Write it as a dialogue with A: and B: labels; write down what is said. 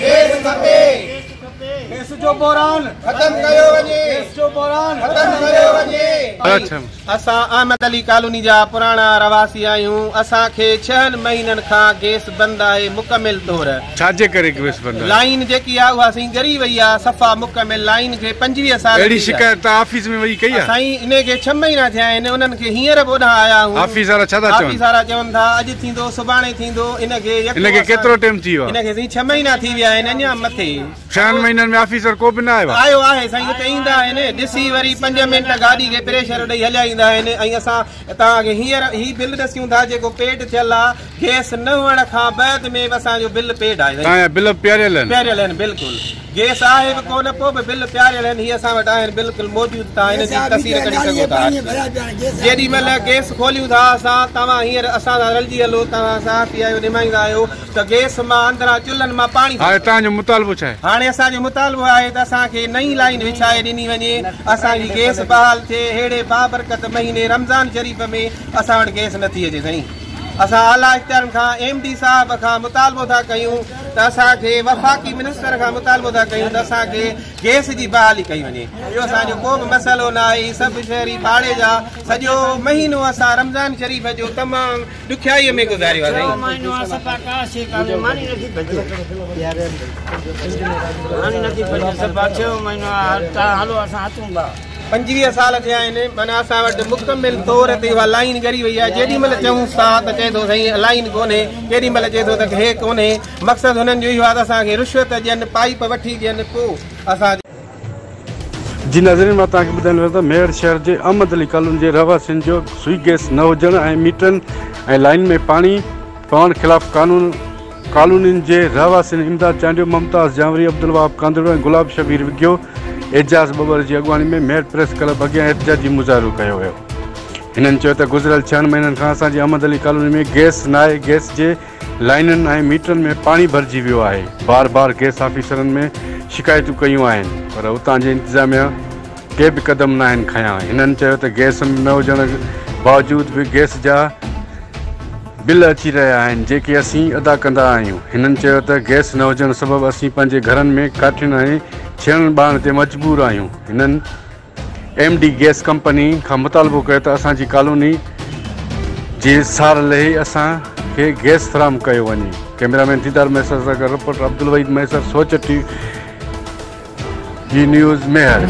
A: Gas کپي، gas جو بحران ختم ڪيو وڃي، گيس جو بحران ختم ڪيو وڃي. اسان احمد علي ڪالوني جا پراڻا رهواسي آهيون، اسان کي 6 مهينن کان گيس بند آهي مڪمل طور.
B: ڇا جي ڪري گيس بند آهي؟
A: لائين جيڪي آهي اها سائين ڳري وئي آهي صفا مڪمل، لائين کي 25 سال.
B: اهڙي شڪايت توهان آفيس ۾ وڃي ڪئي آهي؟
A: سائين انهي کي 6 مهينا ٿيا آهن، انهن کي هينئر به اوڏانهن آيا آهيون.
B: آفيس وارا ڇا ٿا چون؟
A: آفيس وارا چون ٿا اڄ ٿيندو سڀاڻي ٿيندو. ان کي
B: ان کي ڪيترو ٽيم ٿي ويو آهي؟
A: ان کي سائين 6 مهينا ٿي ويا آهن اڃا مٿي.
B: 6 مهينن ۾ آفيسر ڪو به نه آيو آهي؟
A: آيو آهي سائين، اتي ايندا آهن ڏسي وري 5 منٽ گاڏي کي پريشر ڏئي هليا ايندا آهن. ۽ اسان توهان کي هينئر هي بل ڏسيون ٿا جيڪو پيڊ ٿيل آهي، گيس نه هئڻ کان بعد ۾ به اسان جو بل پيڊ آهي.
B: توهان جا بل پياريل آهن؟
A: پياريل آهن بلڪل، گيس آهي به ڪونه پوء به بل پياريل آهن. هي اسان وٽ آهن بلڪل موجود، توهان هن جي تصوير ڪڍي سگهو ٿا. جيڏي مهل گيس کوليون ٿا اسان، توهان هينئر اسان سان رلجي هلو، توهان صحافي آهيو، نمائندا آهيو، ته گيس مان اندران چلهن مان پاڻي.
B: هاڻي توهان جو مطالبو ڇا آهي؟
A: هاڻي اسان جو مطالبو آهي ته اسان کي نئين لائين وڇائي ڏني وڃي، اسان جي گيس بحال ٿئي. ههڙي بابرڪت مهيني رمضان شريف ۾ اسان وٽ گيس نه ٿي اچي سائين. اسان اعليٰ اختيارين کان ايم ڊي صاحب کان مطالبو ٿا ڪيون ته اسان کي وفاقي منسٽر کان مطالبو ٿا ڪيون ته اسان کي گيس جي بحالي ڪئي وڃي. ٻيو اسان جو ڪو به مسئلو نه آهي. سڀ شهري پاڙي جا سڄو مهينو اسان رمضان شريف جو تمام ڏکيائيء ۾ گذاريو آهي سائين. 25 سال ٿيا آهن معنيٰ اسان وٽ مڪمل طور تي اها لائين ڳري وئي آهي. جيڏي مهل چئون ٿا ته چئي ٿو سائين لائين ڪونهي، ڪيڏي مهل چئي ٿو ته هي ڪونهي. مقصد هنن جو اهو آهي ته اسان کي رشوت ڏين، پائيپ وٺي ڏين، پوء اسان.
B: جي ناظرين مان توهان کي ٻڌائڻ وارو ته ميهڙ شهر جي احمد علي ڪالوني جي رهواسين جو سوئي گئس نه هجڻ ۽ ميٽرن ۽ لائين ۾ پاڻي پوڻ خلاف قانون ڪالونين جي رهواسين امداد چانڊيو، ممتاز جانوري، عبدالوهاب ڪانڌڙو ۽ گلاب شبير وگهيو، اعجاز ٻٻر جي اڳواڻي ۾ ميهڙ پريس ڪلب اڳيان احتجاجي مظاهرو ڪيو ويو. هنن چيو ته گذريل ڇهن مهينن کان اسان جي احمد علي ڪالوني ۾ گئس ناهي، گئس جي لائينن ۽ ميٽرن ۾ پاڻي ڀرجي ويو آهي، بار بار گئس آفيسرن ۾ شڪايتون ڪيون آهن پر اتان جي انتظاميا ڪي به قدم ناهن کنيا. هنن چيو ته گئس نه هجڻ باوجود به گئس جا بل اچي رهيا آهن جيڪي اسين ادا ڪندا آهيون. هنن چيو ته گئس نه هجڻ سبب اسين پنهنجي گهرن ۾ ڪاٺين ۽ ڇيڻن ٻارڻ تي مجبور آهيون. هنن ايم ڊي گئس ڪمپني کان مطالبو ڪيو ته اسان جي ڪالوني جي سار لهي اسان کي گئس فراهم ڪيو وڃي. ڪئميرا مين ديدار مهيسر سان گڏ رپورٽر عبدالوحيد مهيسر، سوچ ٽي وي نيوز ميهڙ.